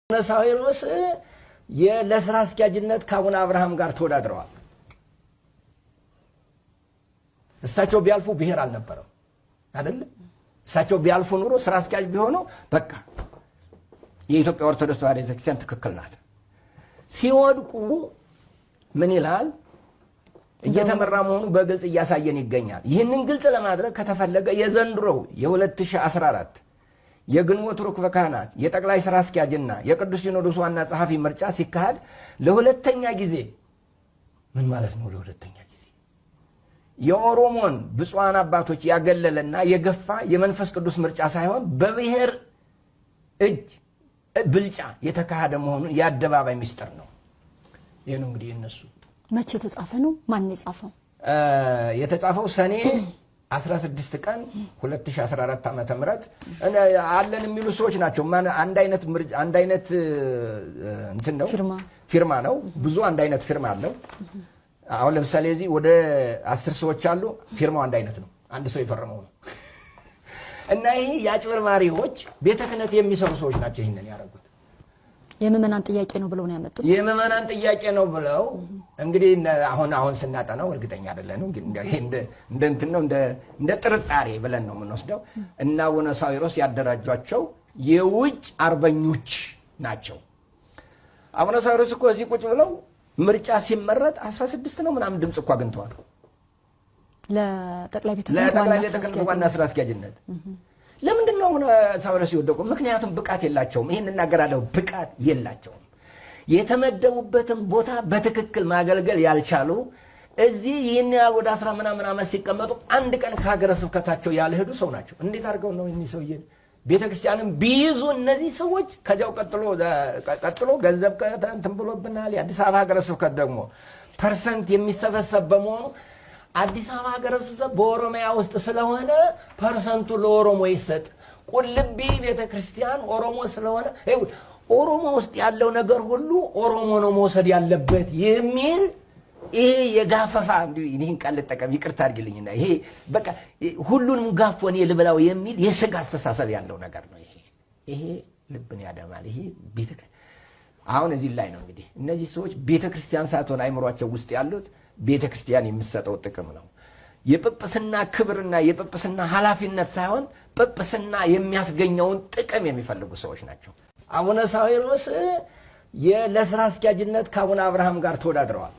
አቡነ ሳዊሮስ ለስራ አስኪያጅነት ከአቡነ አብርሃም ጋር ተወዳድረዋል። እሳቸው ቢያልፉ ብሔር አልነበረም አይደለ? እሳቸው ቢያልፉ ኑሮ ስራ አስኪያጅ ቢሆኑ በቃ የኢትዮጵያ ኦርቶዶክስ ተዋሕዶ ቤተክርስቲያን ትክክል ናት። ሲወድቁ ምን ይላል? እየተመራ መሆኑ በግልጽ እያሳየን ይገኛል። ይህንን ግልጽ ለማድረግ ከተፈለገ የዘንድሮው የ2014 የግንቦት ርክበ ካህናት የጠቅላይ ስራ አስኪያጅና የቅዱስ ሲኖዶስ ዋና ጸሐፊ ምርጫ ሲካሄድ ለሁለተኛ ጊዜ፣ ምን ማለት ነው? ለሁለተኛ ጊዜ የኦሮሞን ብፁዓን አባቶች ያገለለና የገፋ የመንፈስ ቅዱስ ምርጫ ሳይሆን በብሔር እጅ ብልጫ የተካሄደ መሆኑን የአደባባይ ምስጢር ነው። ይህ ነው እንግዲህ የነሱ። መቼ የተጻፈ ነው? ማን የጻፈው? የተጻፈው ሰኔ 16 ቀን 2014 ዓ.ም. አለን የሚሉ ሰዎች ናቸው። አንድ አይነት እንትን ነው፣ ፊርማ ነው። ብዙ አንድ አይነት ፊርማ አለው። አሁን ለምሳሌ እዚህ ወደ 10 ሰዎች አሉ። ፊርማው አንድ አይነት ነው። አንድ ሰው የፈረመው ነው። እና ይህ የአጭበርባሪዎች ቤተ ክህነት የሚሰሩ ሰዎች ናቸው ይህንን ያደረጉት። የምዕመናን ጥያቄ ነው ብለው ነው ያመጡት። የምዕመናን ጥያቄ ነው ብለው እንግዲህ አሁን አሁን ስናጠናው እርግጠኛ አይደለንም፣ ግን እንደ እንትን ነው፣ እንደ ጥርጣሬ ብለን ነው የምንወስደው። እና አቡነ ሳዊሮስ ያደራጇቸው የውጭ አርበኞች ናቸው። አቡነ ሳዊሮስ እኮ እዚህ ቁጭ ብለው ምርጫ ሲመረጥ 16 ነው ምናምን ድምፅ እኮ አግኝተዋል። ለጠቅላይ ቤተ ክህነት ዋና ስራ አስኪያጅነት። ለምንድን ነው አቡነ ሳዊሮስ ሲወደቁ? ምክንያቱም ብቃት የላቸውም። ይህን እናገራለሁ፣ ብቃት የላቸውም። የተመደቡበትን ቦታ በትክክል ማገልገል ያልቻሉ፣ እዚህ ይህን ያህል ወደ 10 ምናምን ዓመት ሲቀመጡ አንድ ቀን ከሀገረ ስብከታቸው ያልሄዱ ሰው ናቸው። እንዴት አድርገው ነው እኒህ ሰውዬ ቤተ ክርስቲያንም ቢይዙ? እነዚህ ሰዎች ከዚያው ቀጥሎ ቀጥሎ ገንዘብ እንትን ብሎብናል። የአዲስ አበባ ሀገረ ስብከት ደግሞ percent የሚሰበሰብ በመሆኑ አዲስ አበባ ሀገረ ስብከት በኦሮሚያ ውስጥ ስለሆነ percent ኡ ለኦሮሞ ይሰጥ። ቁልቢ ቤተ ክርስቲያን ኦሮሞ ስለሆነ ኦሮሞ ውስጥ ያለው ነገር ሁሉ ኦሮሞ ነው መውሰድ ያለበት የሚል ይሄ የጋፈፋ፣ ይህን ቃል ልጠቀም ይቅርታ አድርግልኝና፣ ይሄ በቃ ሁሉንም ጋፎ እኔ ልብላው የሚል የስጋ አስተሳሰብ ያለው ነገር ነው። ይሄ ልብን ያደማል። ይሄ ቤተ አሁን እዚህ ላይ ነው እንግዲህ እነዚህ ሰዎች ቤተ ክርስቲያን ሳትሆን አይምሯቸው ውስጥ ያሉት ቤተ ክርስቲያን የምትሰጠው ጥቅም ነው። የጵጵስና ክብርና የጵጵስና ኃላፊነት ሳይሆን ጵጵስና የሚያስገኘውን ጥቅም የሚፈልጉ ሰዎች ናቸው። አቡነ ሳዊሮስ ለስራ አስኪያጅነት ከአቡነ አብርሃም ጋር ተወዳድረዋል።